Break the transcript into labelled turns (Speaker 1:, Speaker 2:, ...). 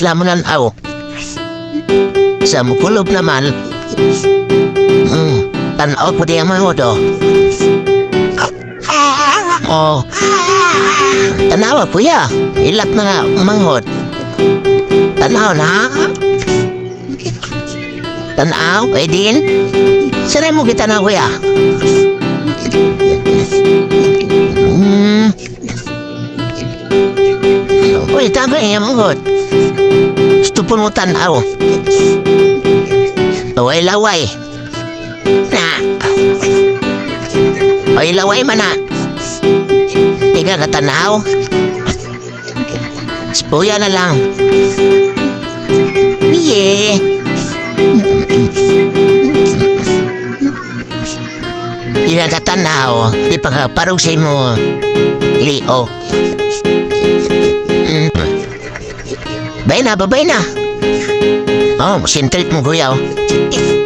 Speaker 1: Sila mo nan-aw. Sa mukulob naman, tanaw po di ang manghod, oh. Oh. Tanawa po ya. Ilak na nga manghod. Tanaw na. Tanaw, Edin. Saray mo kita na, kuya. Uy, tama eh, manghod. Gusto po mo tanaw. Laway-laway. Na. Oy, laway man na. Di ka katanaw. Spuya na lang. Yeah. Di ka katanaw. Di pa ka parang sa imo. Leo. Bay na, babay na. Oh, sintrit mo, kuya. Oh.